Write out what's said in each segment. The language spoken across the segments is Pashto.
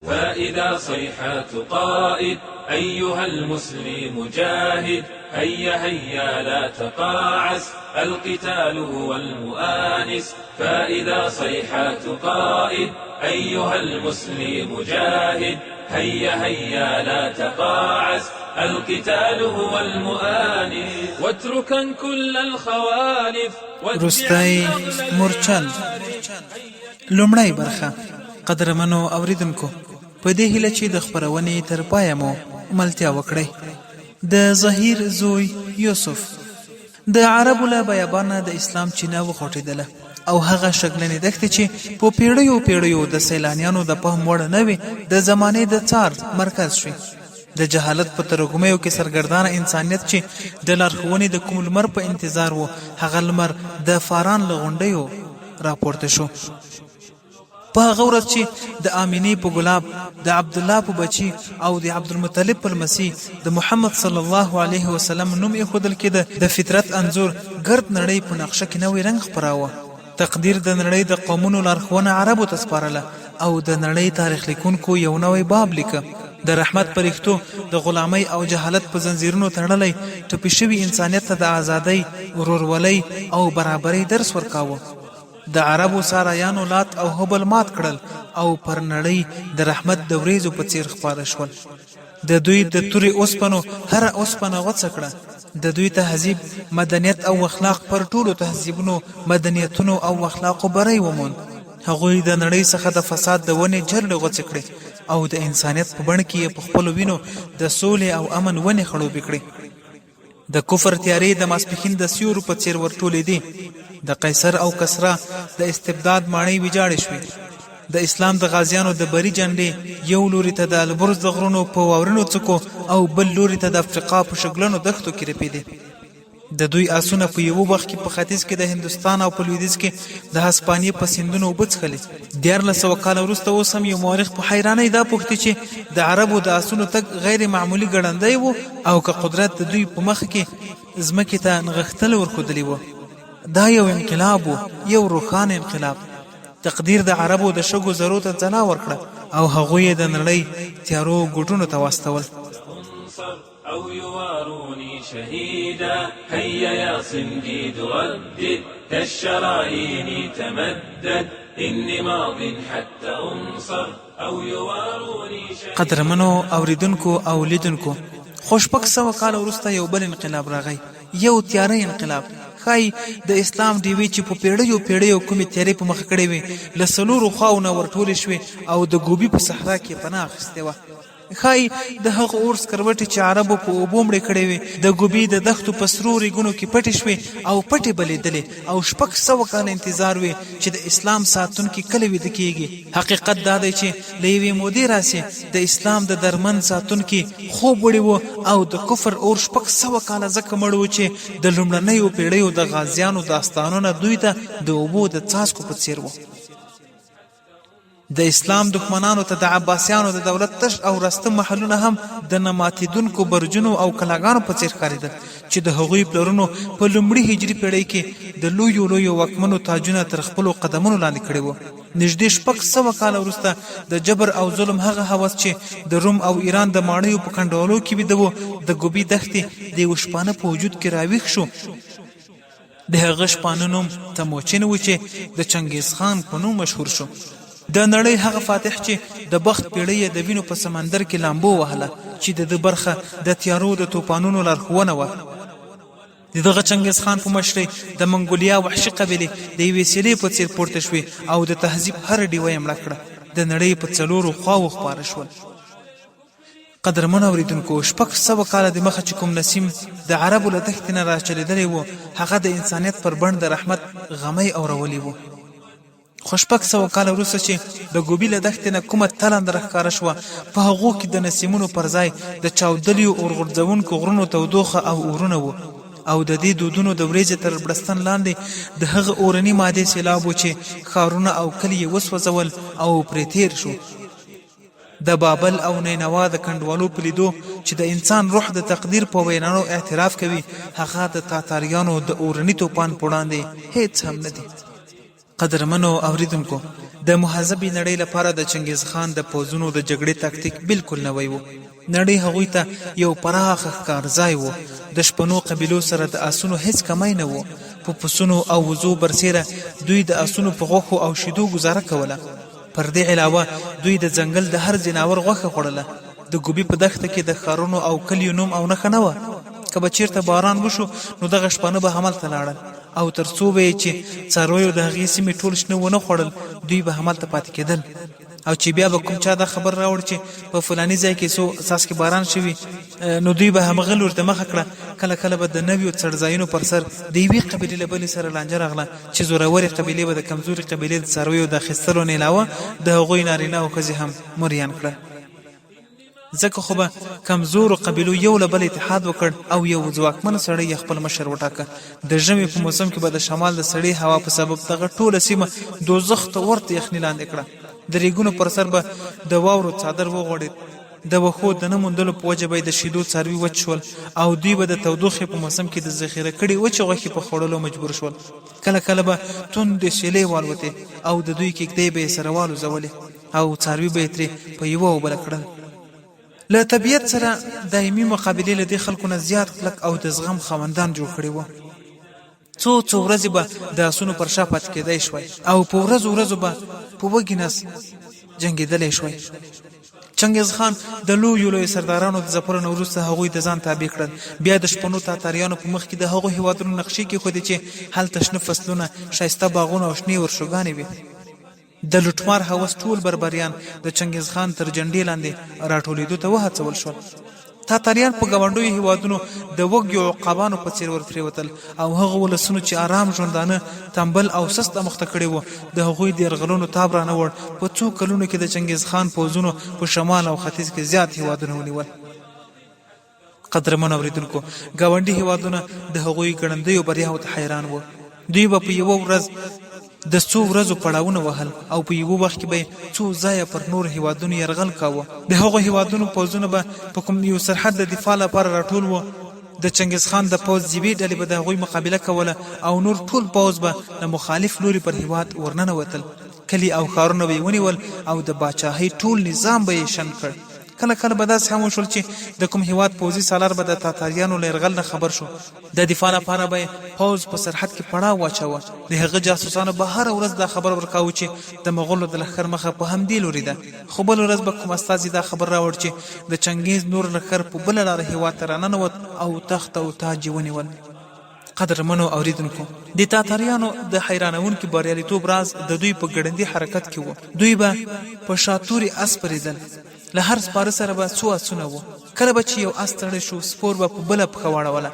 فإذا صيحات قائد أيها المسلم جاهد، هيا هيا لا تقاعس، القتال هو المؤانس. فإذا صيحات قائد أيها المسلم جاهد، هيا هيا لا تقاعس، القتال هو المؤانس. واتركا كل الخوالف. وروستی مورچل، لومړۍ برخه. قدرمنو اوریدونکو، په دې هیله چې د خپرونې تر پایه مو ملتیا وکړئ. د ظهیر زوی یوسف. د عربو له بیابانه د اسلام چینه وخوټېدله او هغه شګلنې دښتې چې په پیړیو پیړیو د سیلانیانو د پام وړ نه وې، د زمانې د څار مرکز شوې. د جهالت په ترږمیو کې سرګردانه انسانیت چې د لارښوونې د کوم لمر په انتظار و، هغه لمر د فاران له غونډیو راپورته شو. په هغه ورځ چې د آمینې په ګلاب، د عبدالله په بچي او د عبدالمطلب په لمسي د محمد صلی الله علیه وسلم نوم ایښودل کېده، د فطرت انځور ګرد نړۍ په نقشه کې نوی رنګ خپراوه. تقدیر د نړۍ د قومونو لارښوونه عربو ته سپارله او د نړۍ تاریخ لیکونکو یو نوی باب لیکه. د رحمت پرښتو د غلامۍ او جهالت په ځنځیرونو تړلی ټپي شوي انسانیت ته د ازادۍ، ورورولۍ او برابرۍ درس ورکاوه. د عربو سارایانو لات او هبل مات کړل او پر نړۍ د رحمت د وریځو په څیر خپاره شول. د دوی د تورې اوسپنو هره اوسپنه غوڅه کړه. د دوی تهذیب، مدنیت او اخلاق پر ټولو تهذیبونو، مدنیتونو او اخلاقو بری وموند. هغوی د نړۍ څخه د فساد د ونې جرړې غوڅې کړې او د انسانیت په بڼ کې یې په خپلو وینو د سولې او امن ونې خړوبې کړې. د کفر تیارې د ماسپښین د سیورو په څیر ورټولېدې. د قیصر او کسرا د استبداد ماڼۍ ویجاړې شوې. د اسلام د غازیانو د بري جنډې یو لوري ته د البرز د غرونو په واورینو څوکو او بل لوري ته د افریقا په شګلنو دښتو کې رپېدې. د دوی آسونه په یوه وخت کې په ختیځ کې د هندوستان او په لویدیځ کې د هسپانیې په سیندونو اوبه څښلې. 1300 کاله وروسته اوس هم یو مورخ په حیرانۍ دا پوښتي چې د عربو د آسونو تګ غیر معمولي ګړندی و او که قدرت د دوی په مخ کې ځمکې ته نغښتل ورښودلي وو. دا یو انقلاب و، یو روښانه انقلاب. تقدیر د عربو د شګو ذرو ته ځلا ورکړه او هغوی یې د نړۍ تیارو ګوټونو ته واستول. أو يواروني شهيدا، هيا يا صنديد ردد، كالشرايين تمدد، إني ماض حتى أنصر أو يواروني شهيدا. قدرمنو اوریدونکو او لیدونکو، خو 600 کاله وروسته یو بل انقلاب راغی، یو تیاره انقلاب. ښایي د اسلام ډیوې چې په پیړیو پیړیو کومې تیارې په مخه کړې وې، له څلورو خواو نه ورټولې شوې او د ګوبي په صحرا کې یې پناه اخیستې وه. ښايي د هغه اور سکروټې چې عربو په اوبو مړې کړې وې، د ګوبي د دښتو په سرو ریګونو کې پټې شوې او پټې بلېدلې او 600 کاله انتظار وي چې د اسلام ساتونکي کله ویده کېږي. حقیقت دا دی چې له یوې مودې راسې د اسلام د درمند ساتونکي خوب وړي وو او د کفر اور 600 کاله ځکه مړ و چې د لومړنیو پېړیو د غازیانو داستانونه دوی ته د اوبو د څاڅکو په څېر وو. د اسلام دښمنانو ته د عباسیانو د دولت تش او رسته محلونه هم د نه ماتېدونکو برجونو او کلاګانو په څېر ښکارېدل چې د هغوی پلرونو په لومړي هجري پېړۍ کې د لویو لویو واکمنو تاجونه تر خپلو قدمونو لاندې کړي وو. نږدې 600 کاله وروسته د جبر او ظلم هغه هوس چې د روم او ایران د ماڼیو په کنډوالو کې ویده و، د ګوبي دښتې د یوه شپانه په وجود کې راویښ شو. د هغه شپانه نوم تموچین و چې د چنګیز خان په نوم مشهور شو. د نړۍ هغه فاتح چې د بخت پیړۍ یې د وینو په سمندر کې لامبو وهله، چې د ده برخه د تیارو د توپانونو لارښوونه وه. د دغه چنګیز خان په مشرۍ د منګولیا وحشي قبیلې د یوې سیلۍ په څیر پورته شوې او د تهذیب هره ډیوه یې مړه کړه، د نړۍ په څلورو خواوو خپاره شول. قدرمنو اوریدونکو، 600 کاله د مخه چې کوم نسیم د عربو له دښتې نه راچلېدلی و، هغه د انسانیت پر بڼ د رحمت غمی اورولي و. خو 600 کاله وروسته چې د ګوبي له دښتې نه کومه تلنده راښکاره شوه، په هغو کې د نسیمونو پر ځای د چاودلیو اورغورځوونکو غرونو تودوخه او اورونه وو او د دې دودونو د ورېځې تر بړستن لاندې د هغه اورني مادې سېلاب و چې ښارونه او کلي یې وسوځول او پرې تېر شو. د بابل او نینوا د کنډوالو په لیدو چې د انسان روح د تقدیر په ویرانو اعتراف کوي، هغه د تاتاریانو د اورني توپان په وړاندې هېڅ هم نه دي. قدرمنو اوریدونکو! د مهذبې نړۍ لپاره د چنګیز خان د پوځونو د جګړې تاکتیک بالکل نوی و. نړۍ هغوی ته یو پراخه ښکار ځای و. د شپنو قبیلو سره د آسونو هیڅ کمی نه و. په پسونو او وزو برسیره دوی د آسونو په غوښو او شیدو ګوزاره کوله. پر دې علاوه دوی د ځنګل د هر ځناور غوښه خوړله. د ګوبي په دښته کې د ښارونو او کلیو نوم او نښه نه وه. که به چیرته باران وشو نو دغه شپانه به هملته لاړل او تر څو به یې چې څارویو د هغې سیمې ټول شنه ونه خوړل دوی به هملته پاتې کېدل. او چې بیا به کوم چا دا خبر راوړ چې په فلاني ځای کې څو څاڅکي باران شوي نو دوی به همغه لور ته مخه کړه. کله کله به د نویو څړځایونو پر سر د یوې قبیلې له بلې سره لانجه راغله چې زورورې قبیلې به د کمزورې قبیلې د څارویو د اخیستلو نه علاوه د هغوی نارینه او ښځې هم مریان کړل. ځکه خو به کمزورو قبیلو یو له بله اتحاد وکړ او یو ځواکمن سړی یې خپل مشر وټاکه. د ژمي په موسم کې به د شمال د سړې هوا په سبب دغه ټوله سیمه دوزخ ته ورته یخني لاندې کړه. د ریګونو پر سر به د واورو څادر وغوړېد. د وښو د نه موندلو په وجه به یې د شیدو څاروي وچ شول او دوی به د تودوخې په موسم کې د ذخیره کړې وچې غوښې په خوړلو مجبور شول. کله کله به توندې سیلۍ والوتې او د دوی کیږدۍ به یې سره والوزولې او څاروي به یې ترې په یوه او بله کړل. له طبیعت سره دایمي مقابلې له دې خلکو نه زیات کلک او د زغم خاوندان جوړ کړي وو. څو څو ورځې به د اسونو پر شا پاتې کېدای شوای او په ورځو ورځو به په وږي نس جنګېدلی شوای. چنګیز خان د لویو لویو سردارانو د ځپلو نه وروسته هغوی د ځان تابع کړل. بیا د شپنو تاتاریانو په مخ کې د هغو هیوادونو نقشې کېښودې چې هلته شنه فصلونه، ښایسته باغونه او شنې ورشوګانې وې. د لوټمار هوس ټول بربریان د چنګیز خان تر جنډې لاندې راټولېدو ته وهڅول شول. تاتاریان په ګاونډیو هیوادونو د وږیو عقابانو په څیر ورپریوتل او هغو ولسونو چې ارام ژوندانه تنبل او سست اموخته کړي وو، د هغوی د یرغلونو تاب رانه وړ. په څو کلونو کې د چنګیز خان پوځونو په شمال او ختیځ کې زیات هیوادونه ونیول. قدرمنو اوریدونکو! ګاونډي هیوادونه د هغوی ګړندیو بریاوو ته حیران وو. دوی به په یوه ورځ د څو ورځو پړاوونه وهل او په یوه وخت کې به یې څو ځایه پر نورو هیوادونو یرغل کاوه. د هغو هیوادونو پوځونه به په کوم یو سرحد د دفاع لپاره راټول وو. د چنګیز خان د پوځ یوې ډلې به د هغوی مقابله کوله او نور ټول پوځ به له مخالف لوري پر هیواد ورننوتل. کلي او ښارونه به یې ونیول او د باچاهۍ ټول نظام به یې شنډ کړ. کله کله به داسې هم وشول چې د کوم هیواد پوځي سالار به د تاتاریانو له یرغل نه خبر شو. د دفاع لپاره به یې پوځ په سرحد کې پړاو واچاوه. د هغه جاسوسانو به هره ورځ دا خبر ورکاوه چې د مغولو د لښکر مخه په همدې لوري ده. خو بله ورځ به کوم استازي دا خبر راوړ چې د چنګیز نور لښکر په بله لاره هیواد ته راننوت او تخت او تاج یې ونیول. قدرمنو اوریدونکو! د تاتاریانو د حیرانوونکي بریالیتوب راز د دوی په ګړندي حرکت کې و. دوی به په شاتوري اس سپرېدل. له هر سپاره سره به څو اسونه وو. کله به چې یو اس ستړی شو، سپور به په بله پښه واړوله.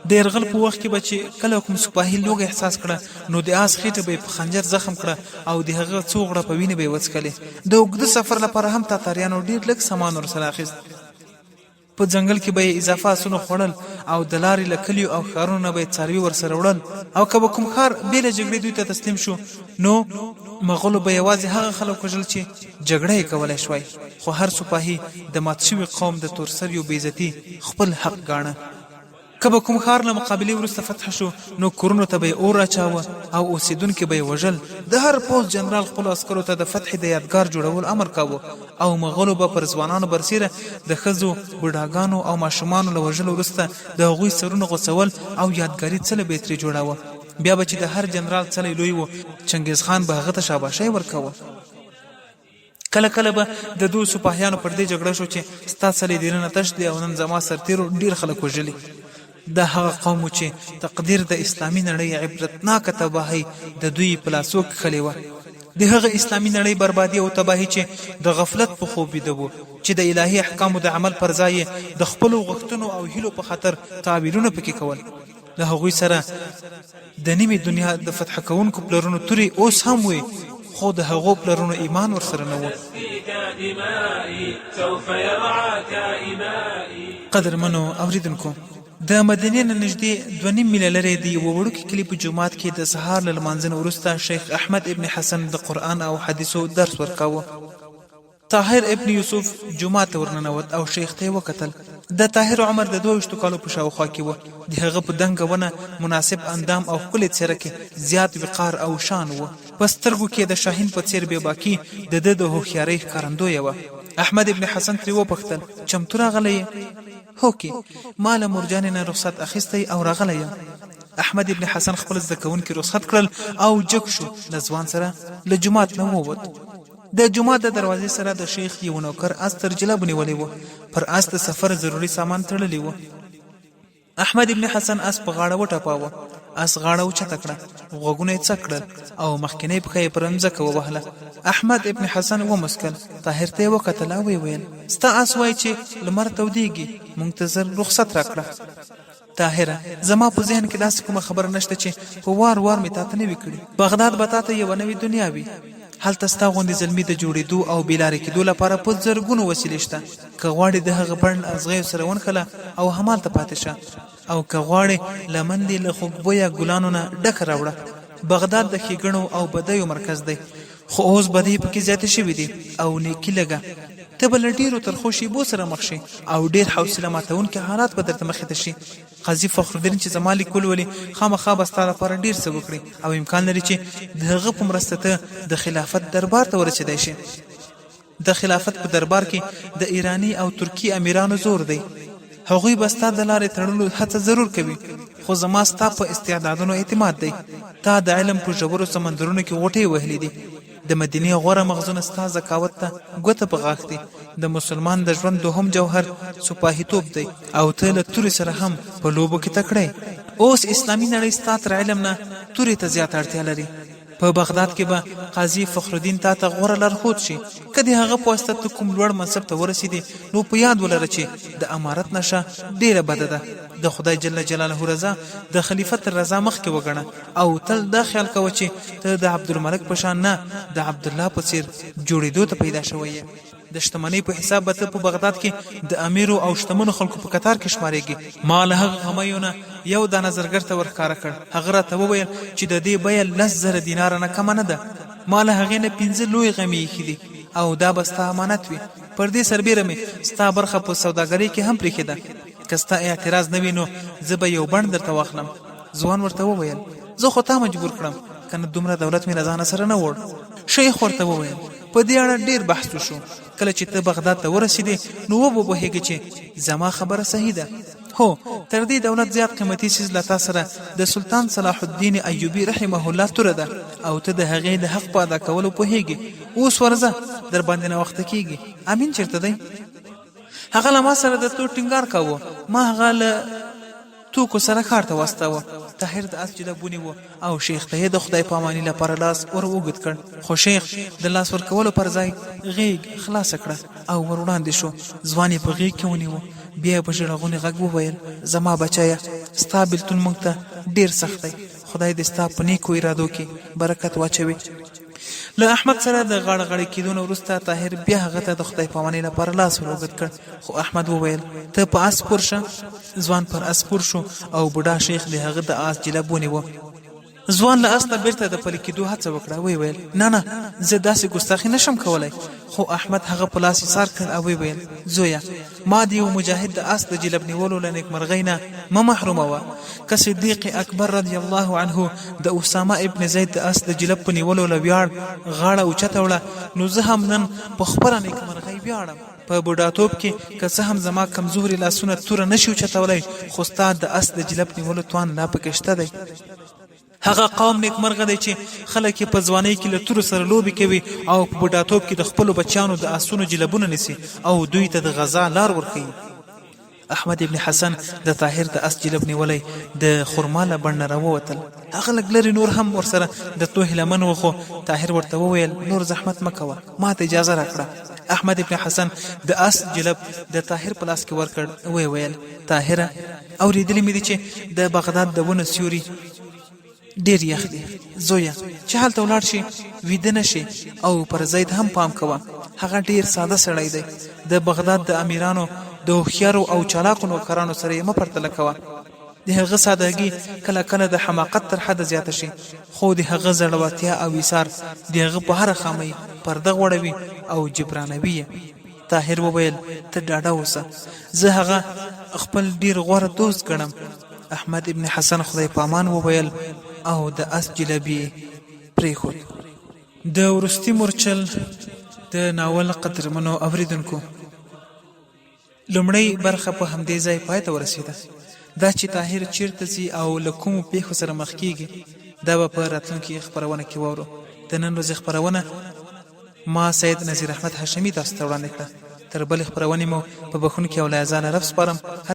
د یرغل په وخت کې به چې کله کوم سپاهي لوږه احساس کړه، نو د آس خېټه به یې په خنجر زخم کړه او د هغه څو غړپه وینې به یې وڅښلې. د اوږده سفر لپاره هم تاتاریانو ډېر لږ سامان ورسره اخیست. په ځنګل کې به یې اضافه اسونه خوړل او د لارې له کلیو او ښارونو نه به یې څاروي ورسره وړل او که به کوم ښار بې له جګړې دوی ته تسلیم شو نو مغولو به یوازې هغه خلک وژل چې جګړه یې کولای شوای، خو هر سپاهي د مات شوي قوم د تورسریو بې عزتي خپل حق ګاڼه. که به کوم ښار له مقابلې وروسته فتح شو، نو کورونو ته به یې اور اچاوه او اوسېدونکي به یې وژل. د هر پوځ جنرال خپلو عسکرو ته د فتحې د یادګار جوړولو امر کاوه او مغولو به پر ځوانانو برسېره د ښځو، بوډاګانو او ماشومانو له وژلو وروسته د هغوی سرونه غوڅول او یادګاري څلی به یې ترې جوړاوه. بیا به چې د هر جنرال څلی لوی و، چنګېزخان به هغه ته شاباشی ورکاوه. کله کله به د دوو سپاهیانو پر دې جګړه شو چې ستا څلی دننه تش دی او نن زما سرتیرو ډیر خلک وژلي. دا هغه قوم و چې تقدیر د اسلامي نړۍ عبرتناکه تباهي د دوی په لاسو کښلې وه. د هغه اسلامي نړۍ بربادي او تباهي چې د غفلت په خوب ویده وو، چې د الهي احکامو د عمل پر ځای یې د خپلو غوښتنو او هیلو په خاطر تاویلونه پکې کول. له هغوی سره د نیمې دنیا د فتح کوونکو پلرونو تورې اوس هم وې، خو د هغو پلرونو ایمان ورسره نه و. قدرمنو اوریدونکو! د مدینې نه نږدې 2.5 میله لرې د یوه وړوکي کلي په جومات کې د سهار له لمانځه نه وروسته شیخ احمد ابن حسن د قرآن او حدیثو درس ورکاوه. طاهر ابن یوسف جومات ته ورننوت او شیخ ته یې وکتل. د طاهر عمر د 22 کالو په شاوخوا کې و. د هغه په دنګه ونه، مناسب اندام او ښکلې څېره کې زیات وقار او شان و. په سترګو کې یې د شاهین په څېر بېباکي د ده د هوښیارۍ ښکارندویه وه. احمد ابن حسن ترې وپوښتل، چمتو راغلی یې؟ هوکې، ما له مورجانې نه رخصت اخیستی او راغلی یم. احمد ابن حسن خپل زده کوونکي رخصت کړل او جګ شو، له ځوان سره له جومات نه ووت. د جومات د دروازې سره د شیخ یوه نوکر اس تر جلب نیولی و، پر اس د سفر ضروري سامان تړلي و. احمد ابن حسن اس په غاړه وټپاوه، اس غاړه اوچته کړه، غوږونه یې څک کړل او مخکنۍ پښه یې پر مځکه ووهله. احمد ابن حسن وموسکل، طاهر ته یې وکتل او ویې ویل، ستا اس وایي چې لمر تودېږي، موږ ته زر رخصت راکړه. طاهره! زما په ذهن کې داسې کومه خبره نشته چې په وار وار مې تاته نه وي کړې. بغداد به تاته یوه نوې دنیا وي. هلته ستا غوندې زلمي د جوړېدو او بې لارې کېدو لپاره په زرګونو وسیلې شته. که غواړې د هغه بڼ له ازغیو سره ونښله او همالته پاتې شه او که غواړې لمن دې له خوږبویه ګلانو نه ډکه راوړه. بغداد د ښېګڼو او بدیو مرکز دی، خو اوس بدۍ پکې زیاتې شوې دي او نیکي لږه. ته به له ډېرو ترخو شېبو سره مخ شې او ډېر حوصله ماتوونکي حالات به درته مخې ته شي. قاضي فخرالدین چې زما لیک ولولي، خامخا به ستا لپاره ډېر څه وکړي او امکان لري چې د هغه په مرسته ته د خلافت دربار ته ورسېدای شې. د خلافت په دربار کې د ایراني او ترکي امیرانو زور دی. هغوی به ستا د لارې تړلو هڅه ضرور کوي، خو زما ستا په استعدادونو اعتماد دی. تا د علم په ژورو سمندرونو کې غوټۍ وهلې دي. د مدینې غوره مغزونه ستا ذکاوت ته ګوته په غاښ دي. د مسلمان د ژوند دوهم جوهر سپاهیتوب دی او ته له تورې سره هم په لوبو کې تکړه یې. اوس اسلامي نړۍ ستا تر علم نه تورې ته زیاته اړتیا لري. په بغداد کې به قاضي فخرالدین تا ته غوره لارښود شي. که د هغه په واسطه ته کوم لوړ منصب ته ورسېدې نو په یاد ولره چې د امارت نشه ډېره بده ده. د خدای جل جلاله رضا د خلیفه تر رضا مخکې وګڼه او تل دا خیال کوه چې ته د عبدالملک په شان نه د عبدالله په څېر جوړېدو ته پیدا شوی یې. د شتمنۍ په حساب به ته په بغداد کې د امیرو او شتمنو خلکو په کتار کې شمارېږې. ما له هغه غمیو نه یو دانه زرګر ته ورښکاره کړ. هغه راته وویل چې د دې بیه 10,000 دیناره نه کمه نه ده. ما له هغې نه پنځه لوی غمي ایښي دي او دا به ستا امانت وي. پر دې سربېره مې ستا برخه په سوداګرۍ کې هم پرېښې ده. که ستا اعتراض نه وي نو زه به یو بڼ درته واخلم. ځوان ورته وویل، زه خو تا مجبور کړم، کنه دومره دولت مې له ځانه سره نه وړ. شیخ ورته وویل، په دې اړه ډېر بحث وشو، کله چې ته بغداد ته ورسېدې نو وبه پوهېږې چې زما خبره صحیح ده. هو، تر دې دولت زیات قیمتي څیز له تا سره د سلطان صلاح الدین ایوبي رحمه الله توره ده او ته د هغې د حق په ادا کولو پوهېږې. اوس ورځه، درباندې ناوخته کېږي. امین چېرته دی؟ هغه له ما سره د تلو ټینګار کاوه، ما هغه له توکو سره ښار ته واستاوه. طاهر د اس جلب ونیو او شیخ ته یې د خدای پاماني لپاره لاس ور اوږد کړ، خو شیخ د لاس ورکولو پر ځای غېږ خلاصه کړه او ور وړاندې شو، ځوان یې په غېږ کې ونیو، بیا یې په ژړغوني غږ وویل، زما بچیه! ستا بېلتون موږ ته ډېر سخت دی، خدای دې ستا په نېکو ارادو کې برکت واچوي. له احمد سره د غاړه غړۍ کېدو نه وروسته طاهر بیا هغه ته د خدای پامانۍ لپاره لاس ور اوږد کړ، خو احمد وویل، ته په اس سپور شه. ځوان پر اس سپور شو او بوډا شیخ د هغه د آس جلب ونیو. ځوان له اس نه بیرته د پلي کېدو هڅه وکړه، ویې ویل، نه نه، زه داسې ګستاخي نه شم کولای. خو احمد هغه په لاس ایسار کړ او ویې ویل، زویه! ما د یوه مجاهد د اس د جلب نیولو له نیکمرغۍ نه مه محروموه. که صدیق اکبر رضی الله عنه د اسامه ابن زید د اس د جلب په نیولو له ویاړ غاړه اوچته وړه، نو زه هم نن په خپله نیکمرغۍ ویاړم. په بوډاتوب کې که څه هم زما کمزوري لاسونه توره نه شي اوچتولی، خو ستا د اس د جلب نیولو توان لا پکې شته دی. هغه قوم نیکمرغه دی چې خلک یې په ځوانۍ کې له تورو سره لوبې کوي او په بوډاتوب کې د خپلو بچیانو د آسونو جلبونه نیسي او دوی ته د غزا لار ورښيي. احمد ابن حسن د طاهر د اس جلب نیولی د خرما له بڼ نه راووتل. هغه لږ لرې نور هم ورسره د تلو هیله من و، خو طاهر ورته وویل، نور زحمت مه کوه، ماته اجازه راکړه. احمد ابن حسن د اس جلب د طاهر په لاس کې ورکړ، ویې ویل، طاهره! اورېدلي مې دي چې د بغداد د ونو سیوري ډېر یخ دي. زویه! چې هلته ولاړ شې، ویده نه شې او پر زید هم پام کوه، هغه ډېر ساده سړی دی. د بغداد د امیرانو د هوښیارو او چالاکو نوکرانو سره یې مه پرتله کوه. د هغه سادهګي کله کله د حماقت تر حده زیاته شي، خو د هغه زړورتیا او ایثار د هغه په هره خامۍ پرده غوړوي او جبرانوي یې. طاهر وویل، ته ډاډه اوسه، زه هغه خپل ډېر غوره دوست ګڼم. احمد ابن حسن خدای پامان وویل او د اس جلب یې پرېښود. د وروستي مورچل د ناول قدرمنو اوریدونکو لومړۍ برخه په همدې ځای پای ته ورسېده. دا چې طاهر چیرته ځي او له کومو پیښو سره مخ کیږي، دا به په راتلونکي خپرونه کې واورو. د نن ورځې خپرونه ما سید نذیر احمد هاشمي تاسو ته وړاندې کړه. تر بلې خپرونې مو په بښونکي او لایزاله رب سپارم.